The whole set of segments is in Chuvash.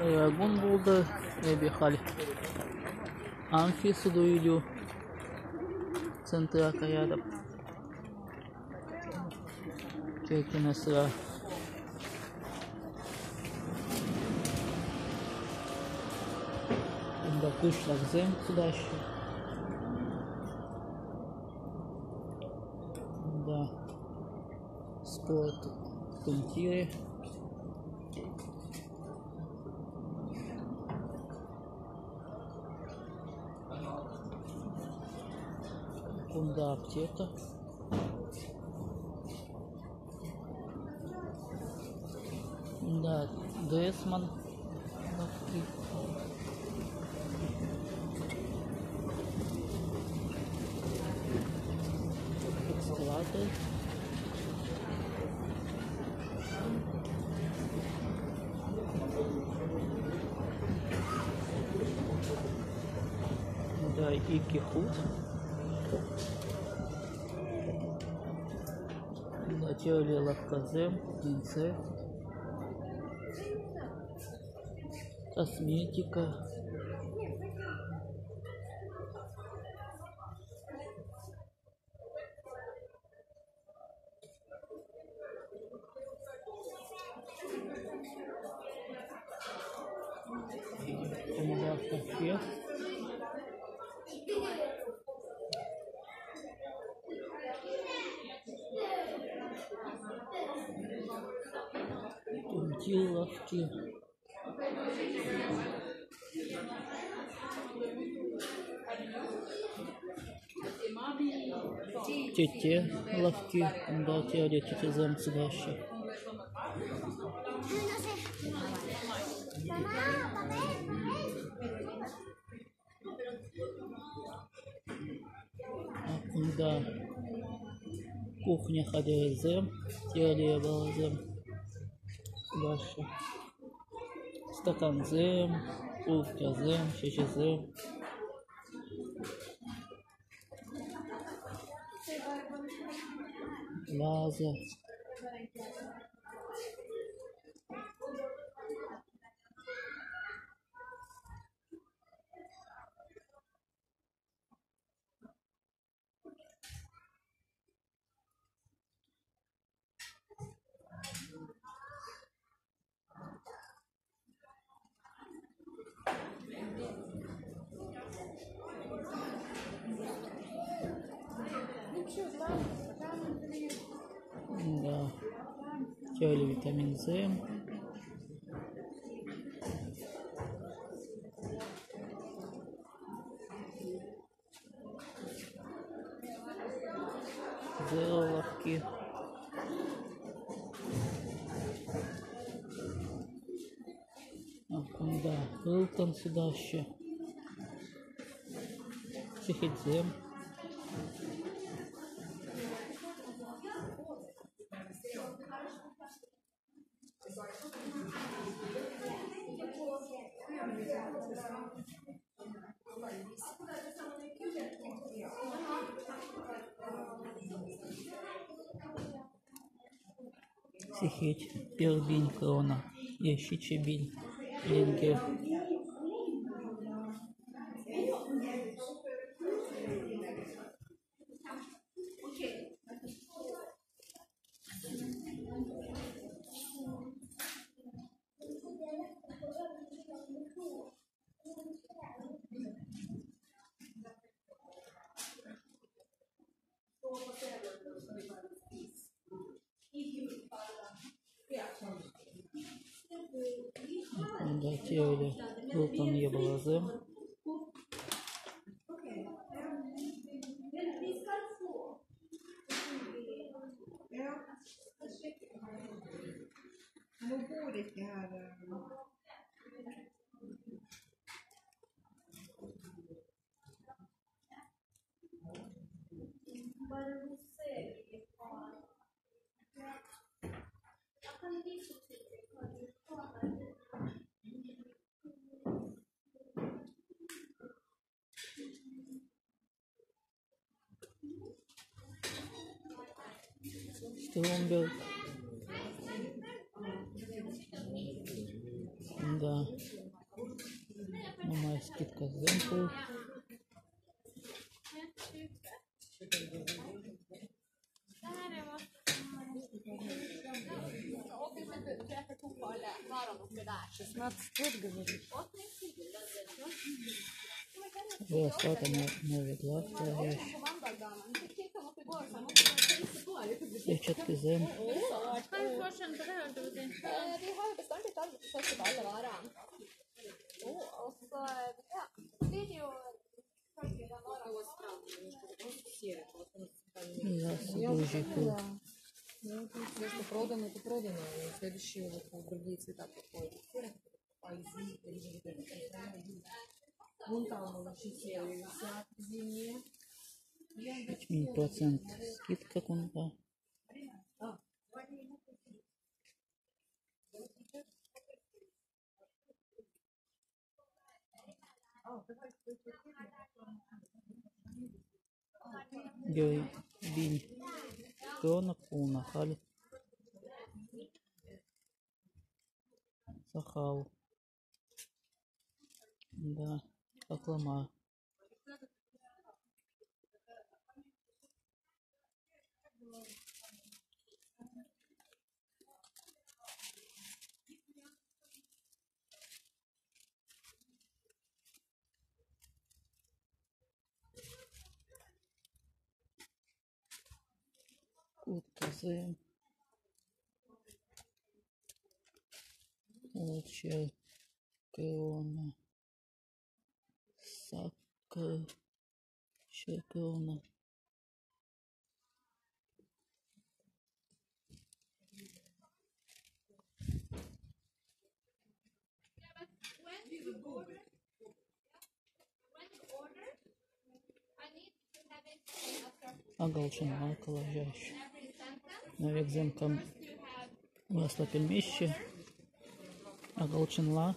Кун пултӑр, эпӗ халь Амфи суту-илӳ центра каятӑп. Киркинесра. Кунта куҫлӑхсем сутаҫҫӗ. Кунта спорт тумтирӗ. Кунта аптека. Кунта Гресман лавкки. Эскалатор. Да, икӗ хут. Тӗрлӗ лавккасем, кинсем, косметика. Кунта кафе. Тумтир лавкки. Тетте лавкки, унта тӗрлӗ теттесем сутаҫҫӗ. Кунта кухня хатӗрӗсем, тӗрлӗ япаласем сутаҫҫӗ. Стакансем, куркасем, ҫӗҫӗсем. Ваза. Да. Тӗрлӗ витаминсем. Зеро лавкки. Кунта ылтӑн сутаҫҫӗ. Сехетсем. Сехет пӗр пин крона е 7000 тенкӗ. Кунта тӗрлӗ ылтӑн япаласем. Стромберг. Кунта нумай скидкӑсем пур. Вырӑсла та наведлах лараҫ. Перчаткӑсем. Засуджи пур. 5% скидка кунта. Бинь крона пулнӑ халь сахал. Да, хаклама. Курткӑсем. Ултҫӗр крона. 800 крона. Акӑлчанла калаҫаҫҫӗ. Новиксем кам вырӑсла пӗлмеҫҫӗ. Акӑлчанла.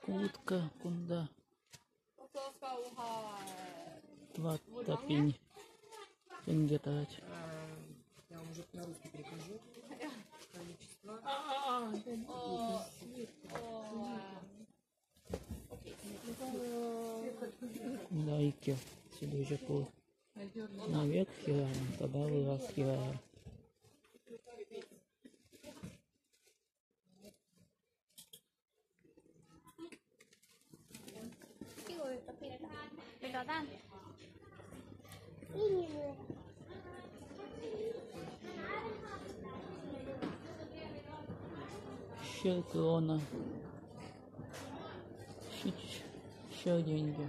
Куртка кунта 4 000 тенкӗ тӑрать. Кунта иккӗ сутуҫӑ пур. Навек хӗрарӑм тата вырас хӗрарӑм. 100 крона. 700 тенкӗ.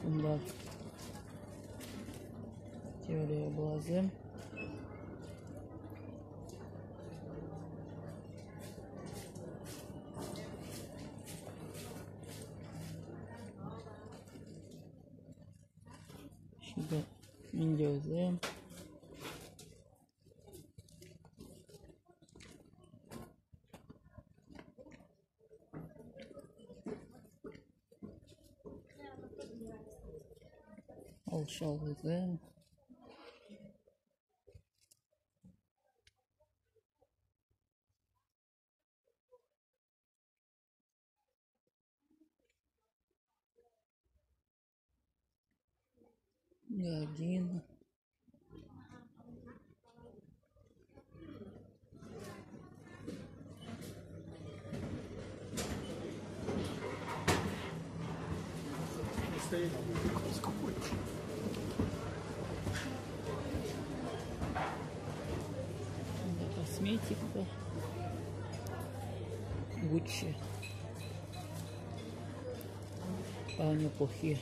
Кунта тӗрлӗ япаласем. Ҫутӑ минтерсем. Алшаллисем. Гардина. Косметика. Гуччи. Аня пуххи.